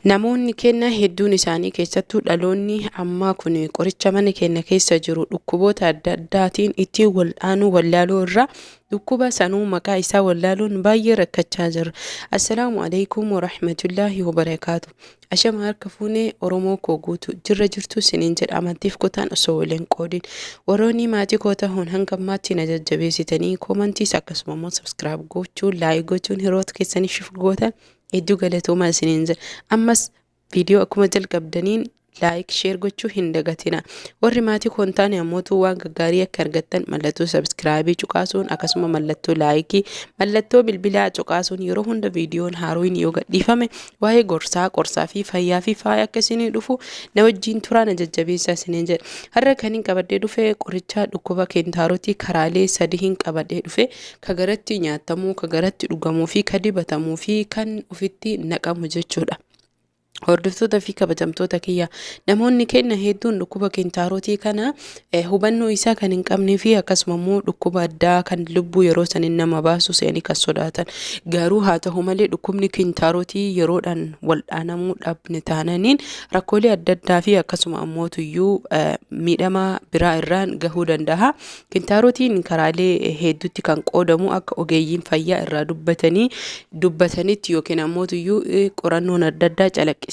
Namoonni keenya hedduun isaanii keessattuu dhaloonni ammaa kun qoricha mana keenya keessa jiru dhukkuboota adda addaatiin ittiin wal'aanuu wallaaluu irraa dhukkuba sanuu maqaa isaa wallaaluun baay'ee rakkachaa jirra. Assalaamu alaikum warahmatullaahi wabarakaatu. Ashama harka fuunee Oromoo koo guutuu jirra jirtu isiniin jedha amantiif kutaan osoo waliin qoodin. Warroonni maatii koo ta'uun hanga ammaatti na jajjabeessitanii koomantiis akkasuma immoo subscribe gochuun like gochuun hiriyoota keessanii share gootan hedduu galatoomaa isiniin jedha. Ammas viidiyoo akkuma jalqabdaniin like share gochuu hin dagatina. Warri maatii koo hin taane ammootu waan gaggaarii akka argattan mallattoo subscribe cuqaasuun akkasuma mallattoo like mallattoo bilbilaa cuqaasuun yeroo hunda viidiyoon haaroon yoo gadhiifame waa'ee gorsaa qorsaa fi fayyaa fi faaya akka isinii dhufu na wajjin turaa na jajjabeessaa isiniin jedha. Har'a kan hin qabadhee dhufe qoricha dhukkuba keentaarotii karaalee sadii hin qabadhee dhufe ka garatti nyaatamuu, ka garatti dhugamuu fi ka dibatamuu fi kan ofitti naqamu jechuudha. Hordoftoota fi kabajamtoota kiyya, namoonni keenya hedduun dhukkuba keentaarotii kana hubannoo isaa kan hin qabnee fi akkasuma immoo dhukkuba addaa kan lubbuu yeroo saniin nama baasu se'anii kan sodaatan. Garuu haa ta'u malee dhukkubni keentaarotii yeroodhaan wal'aanamuu dhabne taananiin rakkoolee adda addaa fi akkasuma ammootuyyuu miidhama biraa irraan gahuu danda'a. Keentaarotiin karaalee hedduutti kan qoodamu akka ogeeyyiin fayyaa irraa dubbatanii dubbatanitti yookiin ammootuyyuu qorannoon adda addaa calaqqisetti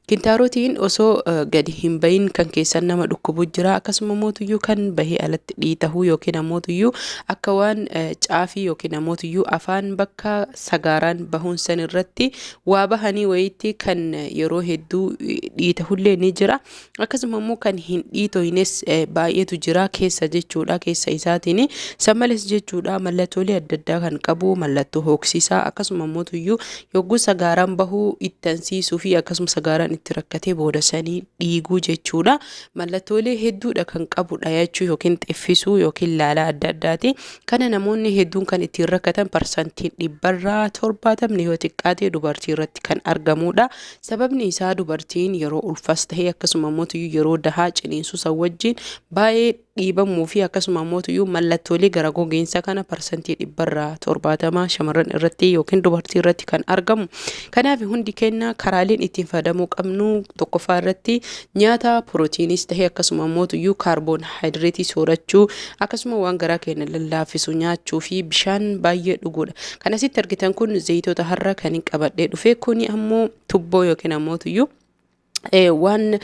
kintaarotiin osoo gadi hin bahin kan keessan nama dhukkubu jira, akkasuma ammootuyyuu kan bahee alatti dhiitahuu yookiin ammootuyyuu akka waan caafii yookiin ammootuyyuu afaan bakka sagaaraan bahuun san irratti waa bahanii wayiitti kan yeroo hedduu dhiitahullee ni jira. Akkasuma immoo kan hin dhiitoynes baay'eetu jira keessa jechuudha, keessa isaatiin san malees jechuudha mallattoolee adda addaa kan qabu, mallattoo hooksisaa, akkasuma ammootuyyuu yogguu sagaaraan bahuu ittansiisuu fi akkasuma sagaaraan itti rakkatee booda sanii dhiiguu jechuudha. Mallattoolee hedduudha kan qabu dhayachuu yookiin xiffisuu yookiin laalaa adda addaati. Kana namoonni hedduun kan ittiin rakkatan parsantiin 70% yoo xiqqaate dubartii irratti kan argamudha. Sababni isaa dubartiin yeroo ulfas ta'ee akkasuma ammootuyyuu yeroo dahaa ciniinsuu san wajjin baay'ee dhiibamuu fi akkasuma ammootuyyuu mallattoolee gara gogiinsa kana 70% shamarran irratti yookiin dubartii irratti kan argamu. Kanaaf hundi keenya karaaleen ittiin fayyadamuu qabnu tokkoffaa irratti nyaata pirootiinis ta'ee akkasuma ammootuyyuu kaarboonhaayidireetii soorachuu, akkasuma waan garaa keenya lallaaffisu nyaachuu fi bishaan baay'ee dhuguudha. Kan asitti argitan kun zayitoota har'a kan hin qabadhee dhufe, kuni ammoo tubboo yookiin ammootuyyuu waan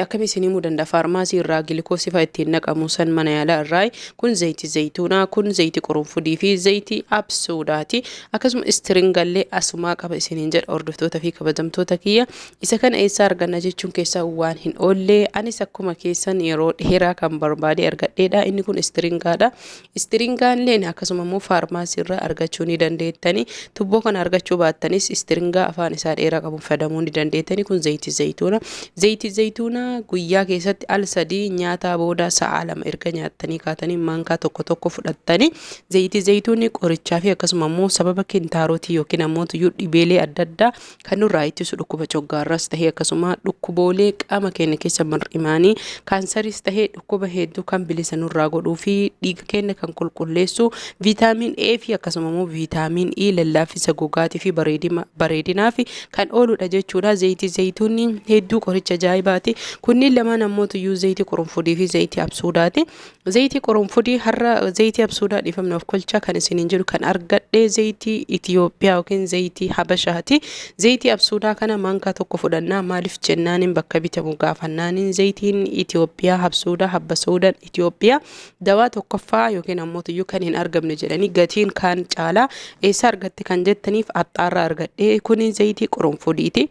akkami isin himuu danda'a, faarmaasii irraa gilikoosii fa'aa ittiin naqamu san mana yaalaa irraa. Kun zayitii zayituunaa, kun zayitii qurunfudii fi zayitii absuudaati. Akkasuma istiringallee asumaa qaba isiniin jedha. Hordoftoota fi kabajamtoota kiyya, isa kana eessaa arganna jechuun keessaa waan hin oolle, anis akkuma keessan yeroo dheeraa kan barbaade argadheedha. Inni kun istiringaadha. Istiringaalleen akkasuma immoo faarmaasii irraa argachuu ni dandeettani. Tubboo kana argachuu baattanis istiringaa afaan isaa dheeraa qabuun fayyadamuu ni dandeettani. Kun zayitii zayituuna. Zayitii zayituunaa guyyaa keessatti al sadii nyaataa booda sa'a 2 erga nyaattanii kaatanii maankaa tokko tokko fudhattanii. Zayitii zayituunni qorichaa fi akkasuma immoo sababa kintaarotii yookiin ammoo dhibeelee adda addaa kan nurraa ittisu, dhukkuba coggaarraas tahee akkasuma dhukkuboolee qaama keenya keessa mar'imaanii kaansaris tahee dhukkuba hedduu kan bilisa nurraa godhuu fi dhiiga keenya kan qulqulleessu, viitaamin A fi akkasuma immoo viitaamin E lallaaffisa gogaatii fi bareedinaaf kan ooludha jechuudha. Zayitii zayituunni hedduu qoricha ajaa'ibaati. Kunniin lamaan ammoo tuyyuu zayitii qurunfudii fi zayitii absuudaati. Zayitii qurunfudii har'a, zayitii absuudaa dhiifamna of kolchaa, kan isiniin jedhu kan argadhe zayitii Itiyoophiyaa yookiin zayitii Habashaati. Zayitii absuudaa kana maankaa tokko fudhannaa. Maaliif jennaaniin bakka bitamu gaafannaaniin zayitiin Itiyoophiyaa absuudaa habbasuudaan Itiyoophiyaa dawaa tokkoffaa yookiin ammoo tuyyuu kan hin argamne jedhanii gatiin kaan caalaa. Eessa argatte kan jettaniif axxaarraa argadhe. Kuni zayitii qurunfudiiti.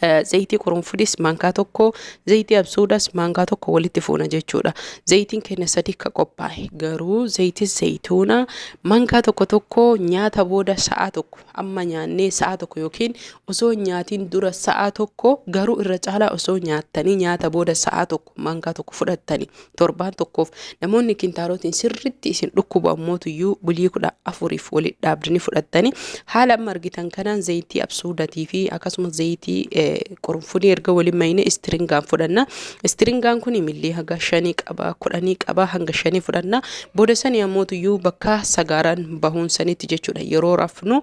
Zayitii qurunfudis maankaa tokko, zayitii absuudas maankaa tokko walitti fuuna jechuudha. Zayitiin keenya sadi akka qophaa'e, garuu zayitii zayituunaa maankaa tokko tokko nyaata booda sa'a 1, amma nyaannee sa'a 1 yookiin osoo nyaatiin dura sa'a 1, garuu irra caalaa osoo nyaattanii nyaata booda sa'a 1 maankaa tokko fudhattanii torbaan tokkoof, namoonni kintaarotiin sirritti isin dhukkubu ammootuyyuu bulii 14f walitti dhaabdanii fudhattanii haala amma argitan kanaan zayitii absuudatii fi akkasuma zayitii qurunfudii erga waliin mayne istiringaan fudhanna. Istiringaan kun millii haga 5 qaba, 10 qaba, hanga 5 fudhanna. Booda sanii ammootuyyuu bakka sagaaraan bahuun sanitti jechuudha. Yeroo rafnu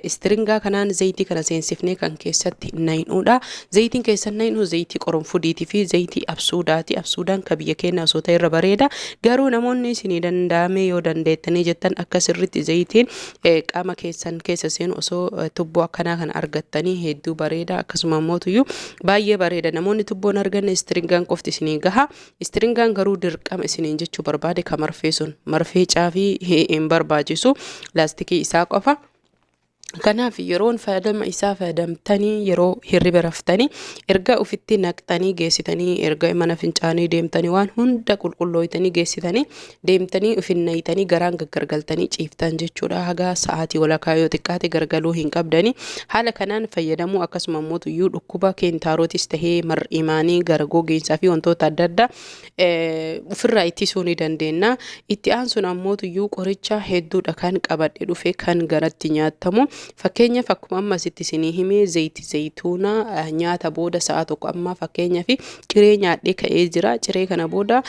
istiringaa kanaan zayitii kana seensifnee kan keessatti naynuudha. Zayitiin keessan naynu zayitii qurunfudiitii fi zayitii absuudaati. Absuudaan ka biyya keenya osoo ta'e irra bareeda. Garuu namoonni isinii danda'ame yoo dandeettanii jettan akka sirriitti zayitiin qaama keessan keessa seenu osoo tubboo akkanaa kana argattanii hedduu bareeda. Akkasuma ammootuyyuu baay'ee bareeda. Namoonni tubboon arganne istiringaan qofti isinii gaha. Istiringaan garuu dirqama isiniin jechuu barbaade ka marfee sun marfee caafii hin barbaachisu, laastikii isaa qofa. Kanaaf yeroon fayyadama isaa fayyadamtanii yeroo hirriba raftanii erga ofitti naqxanii geessitanii, erga mana fincaanii deemtanii waan hunda qulqullooytanii geessitanii deemtanii ofin nayitanii garaan gaggargaltanii ciiftan jechuudha. Haga sa'aatii walakkaa yoo xiqqaate gargaluu hin qabdanii. Haala kanaan fayyadamuu akkasuma immoo dhukkuba keentaarotis tahee mar'imaanii gara gogiinsaa fi wantoota adda addaa ofirraa ittisuu ni dandeenya. Itti aansuun ammoo qoricha hedduudha kan qabadhe dhufe kan garatti nyaatamu. Fakkeenyaaf akkuma amma asitti isinii himee zayitii zayituunaa nyaata booda sa'a 1, amma fakkeenyaaf ciree nyaadhee ka'ee jira. Ciree kana booda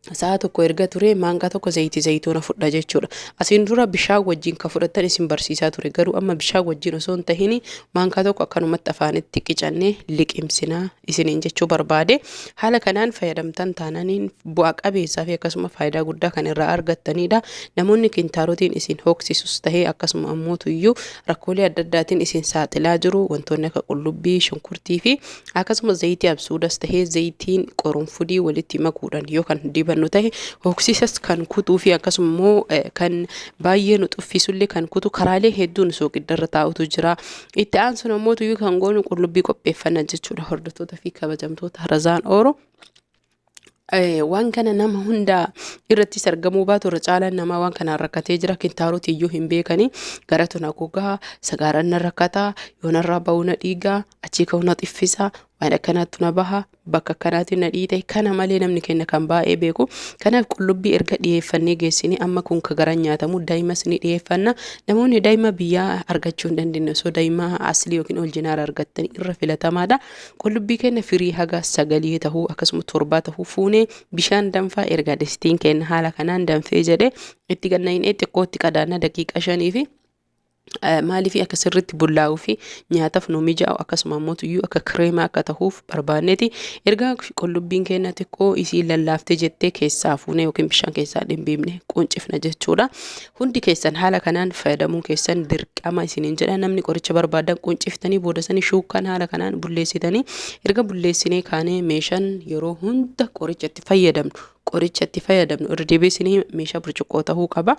sa'a 1 erga ture maankaa 1 zayitii zayituuna fudha jechuudha. Asiin dura bishaan wajjin kan fudhatan isin barsiisaa ture, garuu amma bishaan wajjin osoo hin tahin maankaa 1 akkanumatti afaanitti qicannee liqimsinaa isiniin jechuu barbaade. Haala kanaan fayyadamtan taananiin bu'a qabeessaa fi akkasuma faayidaa guddaa kan irraa argattanidha. Namoonni kintaarotiin isin hooksisus tahee akkasuma ammootuyyuu rakkoolee adda addaatiin isin saaxilaa jiru, wantoonni akka qullubbii, shunkurtii fi akkasuma zayitii absuudas tahee zayitiin qorunfudii walitti makuudhaan yoo kan dibannu ta'e hooksisas kan kutuu fi akkasuma immoo kan baay'ee nu xuffisullee kan kutu karaalee hedduun soogiddarra taa'utu jira. Itti aansuun ammoo kan goonu qullubbii qopheeffanna jechuudha, hordoftoota fi kabajamtoota Razaan Ooro. Waan kana nama hunda irrattis argamuu baatu irra caalaan namaa waan kanaan rakkatee jira. Kintaarotii iyyuu hin beekanii, garatu na gogaa, sagaaran na rakkataa, yoonarraa ba'uu na dhiigaa, achii ka'uu na xiffisaa, waan akkanaatti na baha, bakka akkanaatti na dhiite, kana malee namni keenya kan baay'ee beeku. Kanaaf qullubbii erga dhiyeeffannee geessine, amma kun ka garan nyaatamu daa'imas ni dhiyeeffanna. Namoonni daa'ima biyyaa argachuu hin dandeenye osoo daa'ima aslii yookiin oljinaara argattanii irra filatamaadha. Qullubbii keenya firii haga 9 tahuu akkasuma 7 tahuu fuunee bishaan danfaa erga distiin keenya haala kanaan danfee jedhee itti ganna'inee xiqqootti qadaanna daqiiqa 5 fi maaliif akka sirriitti bullaa'uu fi nyaataaf nu mijaa'u, akkasuma ammoo akka kireemaa akka ta'uuf barbaanneeti. Erga qullubbiin keenya xiqqoo isii lallaaftee jettee keessaa fuunee yookiin bishaan keessaa dhimbiibne quncifna jechuudha. Hundi keessan haala kanaan fayyadamuun keessan dirqama isiniin jedha. Namni qoricha barbaadan qunciftanii booda sanii shuukkaan haala kanaan bulleessitanii, erga bulleessinee kaanee meeshaan yeroo hunda qoricha itti fayyadamnu, qoricha itti fayyadamnu irra deebiisinii meeshaa burcuqqoo ta'uu qaba.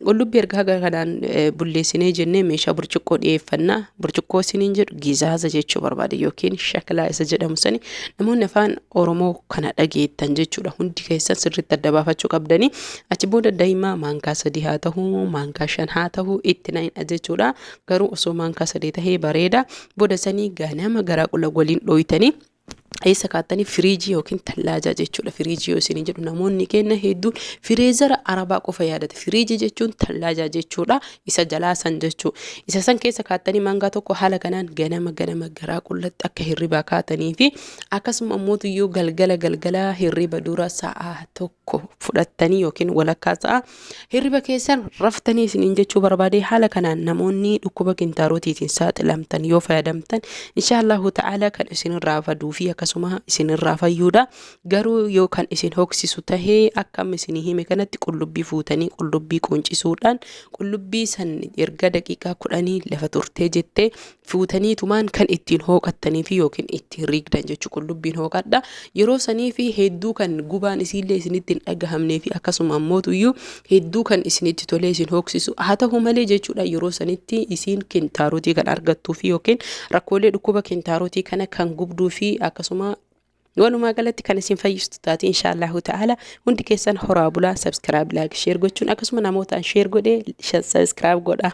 Qullubbii erga haga kanaan bulleessinee jennee meeshaa burcuqqoo dhiyeeffannaa. Burcuqqoo isiniin jedhu gizaaza jechuu barbaade yookiin shaklaa isa jedhamu sani, namoonni afaan Oromoo kana dhageettan jechuudha. Hundi keessan sirriitti adda baafachuu qabdanii. Achi booda daa'imaa maankaa 3 haa ta'uu, maankaa 5 haa ta'uu itti na'ina jechuudha. Garuu osoo maankaa 3 tahee bareeda. Booda sanii ganama garaa qulla waliin dhooytanii eessa kaattanii? Firiijii yookiin tallaajaa jechuudha. Firiijii yoo isin jedhu namoonni keenya hedduun fireezara arabaa qofa yaadata. Firiijii jechuun tallaajaa jechuudha. Isa jalaa san jechuu. Isa san keessa kaattanii maangaa 1 haala kanaan ganama ganama garaa qullatti akka hirribaa kaatanii fi akkasuma ammoo galgala galgala hirriba dura sa'a 1 fudhattanii yookiin walakkaa sa'a hirriba keessan raftanii isiniin jechuu barbaade. Haala kanaan namoonni dhukkuba kintaarotiitiin saaxilamtan yoo fayyadamtan inshaallahu ta'ala kan isinirraa faduu fi akkasuma isinirraa fayyuudha. Garuu yoo kan isin hoksisu tahee akka amma isinii hime kanatti qullubbii fuutanii qullubbii quncisuudhaan qullubbii san erga daqiiqaa 10 lafa turtee jettee fuutanii tumaan kan ittiin hooqattanii fi yookiin ittiin riigdan jechuu, qullubbiin hooqadha. Yeroo sanii fi hedduu kan gubaan isiillee isinitti hin dhagahamnee fi akkasuma ammootuyyuu hedduu kan isinitti tolee isin hooksisu haa ta'u malee jechuudha, yeroo sanitti isiin kintaarotii kan argattuu fi yookiin rakkoolee dhukkuba kintaarotii kana kan gubduu fi akkasuma walumaa galatti kan isin fayyistu taate inshaallahu ta'ala. Hundi keessan horaa bulaa. Subscribe, like, share gochuun akkasuma namootaan share godhee subscribe godha.